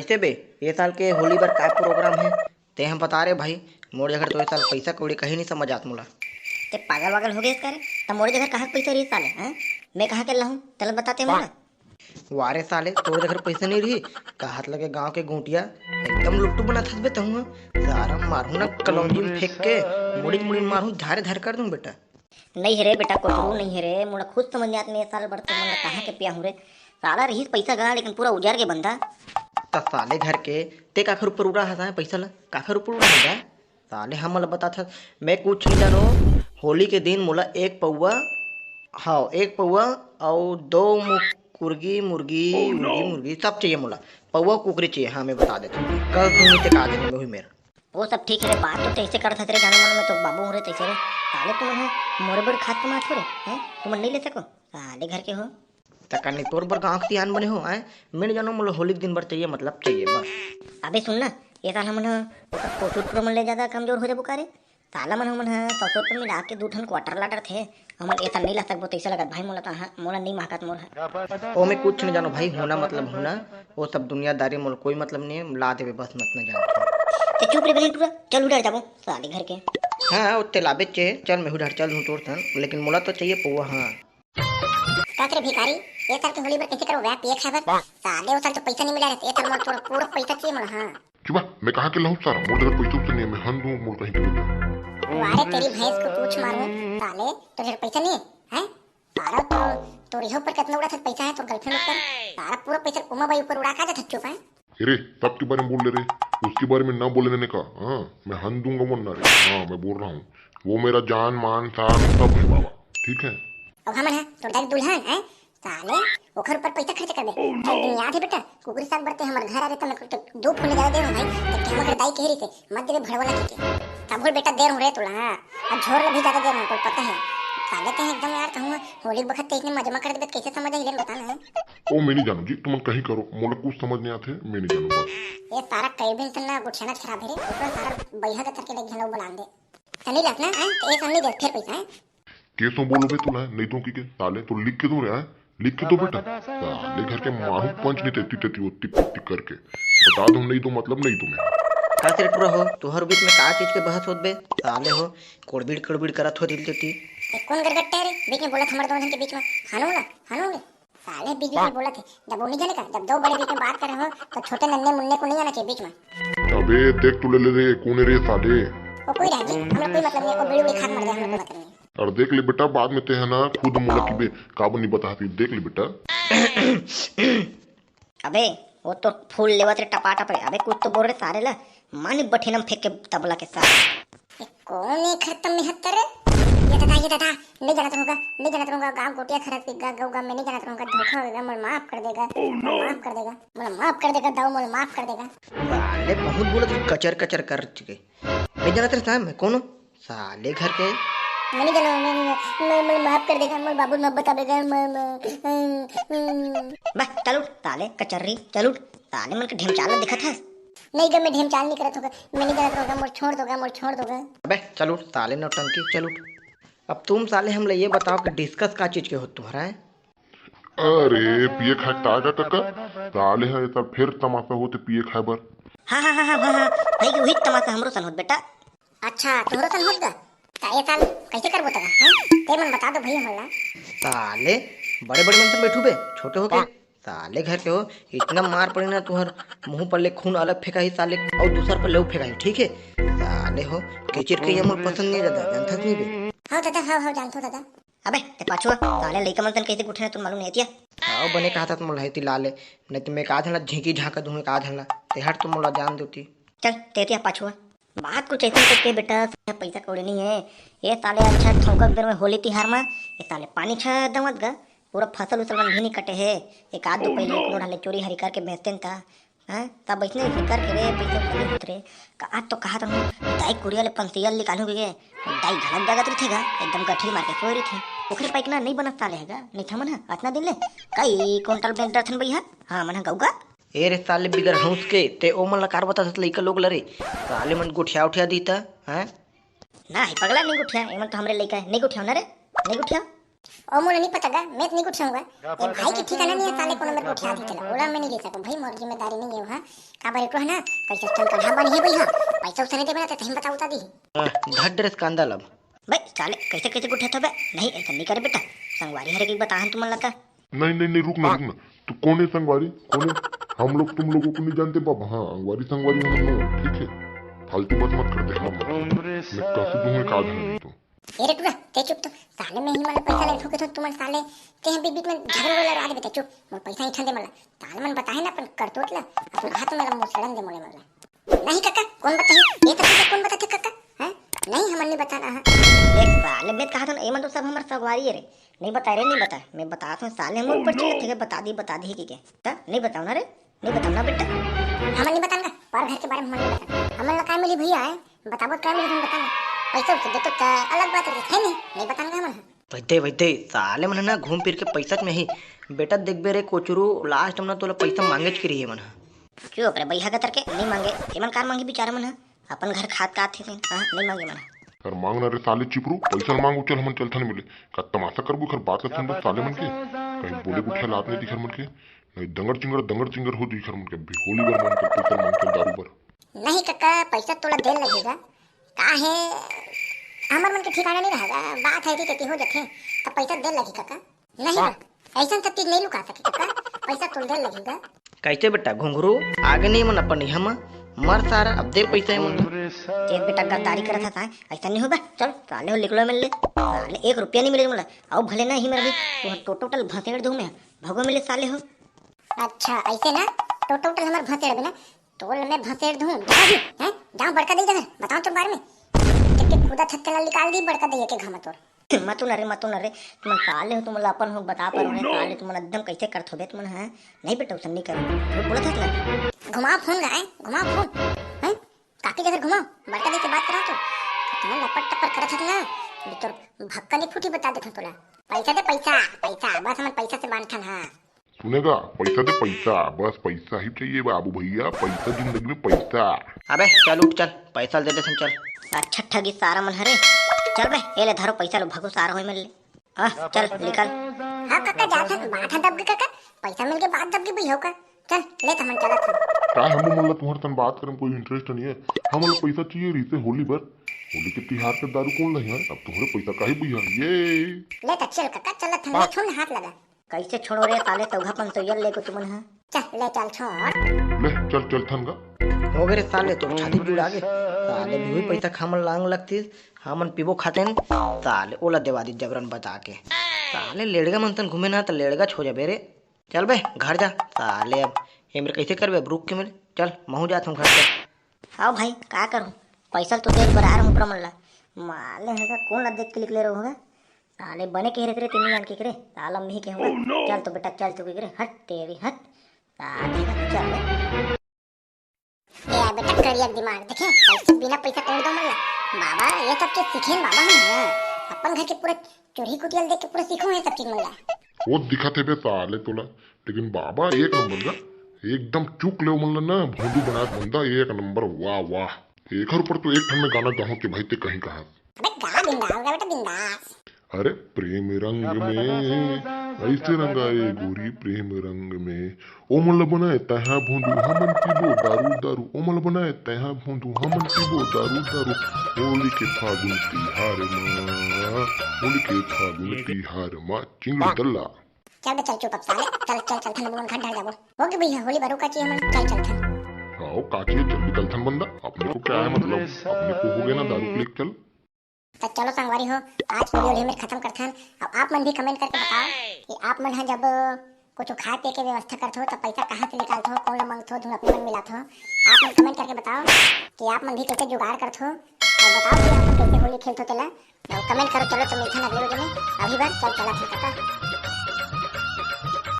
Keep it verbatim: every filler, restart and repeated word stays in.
ते बे, ये साल के होली बर का प्रोग्राम हे? ते हम बता रे भाई, मोर जगह तो ये साल पैसा कौड़ी कहीं नहीं समझ आत मोला। ते पागल वागल हो गए का रे? त मोरे जगह कहाँ के पैसा रही साले, हैं? मैं कहाँ के लाहूँ? तेला बताते मोला। वारे साले, तोर जगह पैसा नहीं रही, कहत लगे गांव के गोटिया, एकदम लुट्टू बनात हस बे तहूँ। सारा मारू ना कलौंजी में फेंक के, मुड़ी मुड़ी मारू, धारे धार कर दूं बेटा। नहीं हे रे बेटा, कोटरू नहीं हे रे, मोला खुद समझ नहीं आत, मैं साल भर तो मन कहाँ के पिया हूँ रे। साला रहीस पैसा गा, लेकिन पूरा उजार के बंदा। त साले घर के, ते काखर ऊपर उड़ा हस पैसा ला? काखर ऊपर उड़ा हस? साले हमन ला बताथस, मैं कुछ नहीं जानो। होली के दिन मोला एक पौवा, हाँ, एक पौवा अउ दो मु-, कुर्गी, मुर्गी, मुर्गी, मुर्गी, सब चाहिए मोला। पौवा कुकरी चाहिए, हाँ, मैं बता देता हूँ। कल दूंगी ते का देने में हुई मेरा। वो सब ठीक है रे, बात तो तैसे करत हस रे, जानो मन में तो बाबू हो रे तैसे रे। साले तुमन है मोरे बड़ खात कमात हो रे, हैं? तुमन नहीं ले सको? साले घर के हो। त कन्नी तोर बर गाँव के सियान बने हो, हैं? मैं नहीं जानो, मोला होली के दिन बर चाहिए, मतलब चाहिए बस। अबे सुन ना, ये साल हमन ह ओकर कोचू टुरा मन ले ज्यादा कमजोर हो जाबो का रे? साला मन हमन ह सौ सौ रुपया मिला के दू ठन क्वार्टर लाटर थे, हमन ये साल नहीं ला सकबो, तैसे लगत भाई मोला तो, हाँ, मोला नहीं महकत मोर ह। ओ मैं कुछ नहीं जानो भाई, होना मतलब होना, वो सब दुनियादारी मोला कोई मतलब नहीं है, ला देबे बस, मत ना जानो। ते चुप रे बने टुरा, चल उधर जाबो साले घर के। हाँ, उत्ते लाबे चे, चल मैं उधर चल दूँ तोर सन, लेकिन मोला तो चाहिए पौवा, हाँ। का रे भिखारी, ये साल के होली बर कैसे करो वह पिए खाए बर? साले वो साल तो पैसा नहीं मिला रहता, ये साल मोर तोर पूरा पैसा चाहिए मोला, हाँ। चुप, मैं कहाँ के लाऊं सारा, मोर जगह पैसा उसे नहीं है, मैं हन दूं, मोर कहीं के नहीं। वारे तेरी भैंस को पूछ मारूं, साले, तो जगह पैसा नहीं है, हैं? सारा तो, तोर यह ऊपर कितना उड़ा था पैसा है, तोर गर्लफ्रेंड ऊपर, सारा पूरा पैसा उमा बाई ऊपर उड़ा का जाता चुप है। अरे, सबके बारे में बोल ले रे, उसके बारे में ना बोले ने का, हाँ, मैं हन दूंगा वरना रे, हाँ, मैं बोल रहा हूँ, वो मेरा जान, मान, शान, सब है बाबा, ठीक है? अब हमन है, तोर दाई दुल्हन है, साले, ओखर ऊपर पैसा खर्च कर दे। एक दिन याद है बेटा, कुकरी साग बरते हमर घर आ रहे, तो मैं कुछ दो फूल ज्यादा दे रहा हूँ भाई, तो क्या मगर दाई कह रही थे, मत देवे भड़वा लगे के। तब बोल बेटा दे रहा हूँ रे तोला, हाँ। अब झोर ले भी ज्यादा दे रहा हूँ, तोला पता है। साले ते एकदम यार कहूँ, होली बखत ते इतने मजमा कर देबे, कैसे समझ आई लेन बता ना। ओ मैं नहीं जानू जी, तुमन कहीं करो, मोला कुछ समझ नहीं आते, मैं नहीं जानू बस। ये सारा कई दिन से ना गुठियाना खराब है रे, ऊपर सारा बैहा के तरके ले घलो बुलान दे। सनी रख ना, हैं? तो ये सनी दे फिर पैसा है। केसो बोलो बे तोला, नहीं दूं कि के? साले तो लिख के दूं रे, हैं? लिख के दो बेटा। साले घर के मारू पंच नहीं तेती तेती ओती पोती करके। बता दूं नहीं दूं मतलब नहीं दूं मैं। का रे टुरा हो, तोहर बीच में का चीज के बहस होत बे? साले हो, कोड़बिड़ कोड़बिड़ करत हो दिल तेती। ए, कौन गरगट्टा है रे? बीच में बोला था हमारे दोनों जन के बीच में। हनूंगा, हनूंगा। साले बीच बीच में बोला थे, जब वो नहीं जाने का, जब दो बड़े बीच में बात कर रहे हो, तो छोटे नन्हे मुन्ने को नहीं आना चाहिए बीच में। अबे देख तू ले ले रे, कौन है रे साले? वो कोई रह जी, हम लोग कोई मतलब नहीं, वो बीड़ी उड़ी खाक मर जाए, हम लोग कोई मतलब नहीं। और देख ले बेटा, बाद में ते है ना खुद मोला की बे काबू नहीं बता सकती, देख ले बेटा। अबे, वो तो फूल लेवत रे टपाटप रे। अबे, कुछ तो बोल रे सारे ला, मानी बठिनम फेंक के तबला के साथ। ये कौन है खत्म निहत्तर रे? ये दादा, ये दादा, नहीं जानत रहूंगा, नहीं जानत रहूंगा, गाँव गोटिया खरस के गा, गऊ गाँव में नहीं जानत रहूंगा, धोखा हो गया, मोला माफ कर देगा, मोला माफ कर देगा, मोला माफ कर देगा, दाऊ मोला माफ कर देगा। साले बहुत बोलत है, कचर कचर कर चुके। नहीं जानत रहता मैं कौन? साले घर के। मैं नहीं जाना, मैं, मैं, मैं, मैं माफ कर देगा, मोर बाबू मत बताबेगा, मैं, मैं, मैं, मैं। बस, चल उठ, साले कचर्री, चल उठ। साले मन के ढेमचाल ला दिखत हस। नहीं गा, मैं ढेमचाल नहीं करत होगा, मैं नहीं जानत रहूंगा, मोर छोड़ दोगा, मोर छोड़ दोगा। अबे, चल उठ, साले नौटंकी, चल उठ। अब तुम साले हमला ये बताओ कि डिस्कस का चीज के हो तुम्हारा है? अरे, पिए खाए का का, का? साले है, ये सब फिर तमाशा होते पिए खाए बर। हाँ, हाँ, हाँ, हाँ, हाँ, हाँ, भाई, वही तमाशा हमरो सन होत बेटा। अच्छा, तोहरो सन होत गा? त ए साल कैसे करबो तगा, हैं? ते मन बता दो भैया हमला। साले, बड़े-बड़े मन से बैठू बे, छोटे होके। साले घर के हो, इतना मार पड़े ना तुहर मुंह पर ले खून अलग फेंकाही साले, अउ दूसर पर ले फेंकाही, ठीक है? साले हो, केचिर के ये मोर पसंद नहीं दादा, जानथस नहीं बे? हाँ दादा, हाँ, हाँ, जानथो दादा। अबे, ते पाछुआ, साले लइका मन सन कैसे गुठे ना तुम मालूम नहीं हतिया? हाँ, बने कहा था तुम लहती लाले, नहीं तो मैं का धन ला झींकी झांका दूंगा का धन ला, ते हट तुम मोला जान देती। चल, ते हतिया पाछुआ। बात कुछ ऐसे करके बेटा, पैसा कौड़ी नहीं है। ये साले अच्छा ठौका बेर में होली तिहार में, ये साले पानी छा दमत गा, पूरा फसल उसल मन भी नहीं कटे है। एक आध दो पहले कोनो ढाले चोरी हरी करके बेचते न ता, हैं? तब ऐसने ऐसे करके रे, पैसा कौड़ी होत रे। का आज तो कहा था दाई कुरिया ले पंसिया निकालू के, दाई घलक जागत रहिथे गा, एकदम गठरी मार के सोए रहिथे। ओकरे पाइक ना नहीं बनत साले है गा, नहीं था मन हा, अतना दिन ले कई कुंटल बेच डरथन भैया, हाँ मन हा गऊ गा। ए रे साले बिगर हंस के, ते ओ मन ला कार बता सकत लइका लोग ला रे। साले मन गोठिया उठिया दीता, हैं? ना, हे पगला, नहीं गोठिया, एमन तो हमरे लइका है, नहीं गोठिया ना रे, नहीं गोठिया। ओ मोला नहीं पता गा, मैं तो नहीं कुछ होऊंगा। ए भाई के ठिकाना नहीं है, साले कोनो मेरे को उठा दी चला, ओला मैं नहीं ले सकूं भाई, मोर जिम्मेदारी नहीं है वहाँ। का बारे को है ना, कैसे ठन कढ़ा बनी है भैया, पैसा उसे नहीं देबे ना तो तहीं बता उता दी। धर ड्रेस कांदा लब। बे साले, कैसे कैसे गुठे थो बे? नहीं, ऐसा नहीं करे बेटा, संगवारी हरे के बताहन तुमन ला का। नहीं नहीं नहीं, रुक ना रुक ना, तू कौन है संगवारी? कौन है? हम लोग तुम लोगों को नहीं जानते बाबा। हाँ, अंगवारी संगवारी हम लोग, ठीक है? फालतू बात मत करते। हाँ, मैं काफी दूंगा का धन नहीं तो। ए रे टूरा, ते चुप तो। साले मैं ही मला पैसा ले ठोके तो तुमन साले, ते हम बीच बीच में झगड़ा वाला रात बेटा चुप। मोर पैसा ही ठंडे मला। साले मन बताहे ना अपन करतूत ला, अपन हाथ में मुसड़न दे मोले मला। नहीं काका, कौन बताही? ये तो तुझे कौन बताथे काका? हैं? नहीं, हमन नहीं बताना है। देख साले, मैं कहा था ना, ये मन तो सब हमर सगवारी है रे। नहीं बताए रे, नहीं बताए। मैं बता था साले, हमर ऊपर चिल्लाथे के बता दी, बता दी के के। त नहीं बताओ ना रे, नहीं बताओ ना बेटा। हमन नहीं बताना, पर घर के बारे में हमन नहीं बताना। हमन ला काय मिली भैया है? बताबो तो काय मिली, तुम बताना। पैसा उसे दे तो त अलग बात है, है नहीं, नहीं बताना हमन। वैदे, वैदे, साले मन ह ना घूम फिर के पैसा में ही। बेटा देखबे रे कोचरू, लास्ट में ना तोला पैसा मांगेच के रही मन ह। चुप रे बइहा के तरके, नहीं मांगे। एमन कार मांगी बिचारा मन ह? अपन घर खात का आथे, हाँ, नहीं मांगे मन ह। कर मांग ना रे साले चिपरू, पैसा मांग, चल हमन चलथन मिले। का तमाशा करबू, खर बात ला सुन साले मन के। कहीं बोले गुठिया लात नहीं दिखर मन के। नहीं दंगर चिंगर, दंगर चिंगर हो दिखर मन के। अभी होली बर मन कर पैसा मांग, चल दारू बर। नहीं कका, पैसा तोला देन लगेगा। का हे, हमर मन के ठिकाना नहीं रहेगा, बात है कि हो जाथे, तब पैसा दे लगी काका। नहीं बा, ऐसा सब चीज नहीं लुका सके काका, पैसा तुल दे लगी गा। कैसे बेटा घुंघरू, आगे नहीं मन अपन हम मर सारा, अब दे पैसा है मन। ये बेटा गद्दारी करत हस, ऐसा नहीं होगा। चल साले हो निकलो मिल ले, साले एक रुपया नहीं मिले मोला। आओ भले ना ही मेरा भी, तू तो टोटल भसेड़ दूं मैं, भगो मिले साले हो। अच्छा ऐसे ना, तो टोटल हमर भसेड़ बिना तोल में भसेड़ दूं, जाओ जी, हैं? जाओ बड़का दई जगह, बताओ तुम बारे में। जब के खुदा छत के लाल निकाल दी बड़का दई के घामा तोर। मतू न रे, मतू न रे, तुम साले हो, तुम अपन हो बता पर रे, साले तुम एकदम कैसे करत होबे तुम, हैं? नहीं बेटा, उसन नहीं करो। झूठ बोलत हस ना। घुमाओ फोन गाय, घुमाओ फोन। हैं? काकी जगह घुमाओ, बड़का दई से बात कराओ तो। तुम लपट टपर करत हस ना, तोर भक्का नहीं फूटी बता देथन तोला। पैसा दे पैसा, पैसा, बस हमन पैसा से बांधथन, हाँ। सुनेगा, पैसा दे पैसा, बस पैसा ही चाहिए बाबू भैया, पैसा जिंदगी में पैसा। अबे चल उठ चल, पैसा दे दे चल। अच्छा ठगी सारा मन हरे। चल बे, ए ले धरो पैसा लो, भगो सारा होय मन ले। आ, चल निकल। हाँ काका, जात हन, बात ह दब के काका, पैसा मिल के बात दब के भैया का। चल ले त हमन चलत हन। का हमू मन ला तुहर सन बात करे में कोई इंटरेस्ट नहीं है, हमन ला पैसा चाहिए रहिसे होली बर, होली के तिहार के दारू कौन लही है, अब तुहरे पैसा काहे भैया ये। ले त चल काका, चलत हन, ले छोड़ ना हाथ लगा। कैसे छोड़ो रे साले, सौघा पंसोइया लेके तुमन ह। चल ले चल छोड़। ले चल चल थन गा। हो गे रे साले, तो छाती जुड़ा गे। साले भी पैसा खामन लांग लगतीस, हमन पीबो खातेन। साले ओला देवा दी जबरन बता के। साले लेड़गा मन तन घूमे ना त लेड़गा छो जाबे रे। चल बे घर जा। साले अब एमरे कैसे करबे, अब रुक के मिले। चल महू जात हूँ घर से। हाँ भाई, का करूँ, पैसा ल तो देख बर आ रहूँ ऊपर मन ला। माले हगा कौन ला देख के निकले रहूँगा। साले बने कह रहे थे, तेनी जान के करे, साला मी के हुआ। चल तो बेटा, चल तो के करे, हट तेरी, हट। साले, चल। ए बेटा, करिया दिमाग देखे, पैसे बिना पैसा तोड़ दो मन ला। बाबा, ये सब चीज सीखे न बाबा हम, हाँ। अपन घर के पूरा चोरी कुटिया ल देख के पूरा सीखो ये सब चीज मन ला। वो दिखत हे बे साले तोला, लेकिन बाबा एक नंबर का, एकदम चुक ले मन ला ना, भोंदू बनात बंदा एक नंबर, वाह, वाह। एकर ऊपर तो एक ठन में गाना गाहूं के भाई ते कहीं कहा। अबे गा बिंदास, गा बेटा बिंदास। अरे प्रेम रंग में ऐसे रंगाए गोरी प्रेम रंग में, ओ मन ल बनाए तहा भोंदू हमन पीबो दारू दारू, ओ मन ल बनाए तहा भोंदू हमन पीबो दारू दारू। होली के फागुन तिहार मा, होली के फागुन तिहार मा, चिंगड़ी दल्ला। चल बे चल चुप अब साले, चल चल चल थन मन घर ढल जाबो। हो गए भैया होली बरू का चाहिए हमन, चल चल थन। आओ का चाहिए, चल निकल थन बंदा, अपने को क्या है मतलब, अपने को हो गया ना दारू पी के चल। त चलो संगवारी हो, आज वीडियो ल एमे खत्म करथन। अब आप मन भी कमेंट करके बताओ कि आप मन ह जब कुछ खाए पिए के व्यवस्था करथो त पैसा कहाँ से निकालथो, कौन ला मांगथो, धुन अपने मन मिलाथो। आप मन कमेंट करके बताओ कि आप मन भी कैसे जुगाड़ करथो और बताओ कि आप मन कैसे होली खेलथो तेला। और कमेंट करो। चलो तो मिलथन अगले वीडियो में, अभी बर चल चला ठीक है।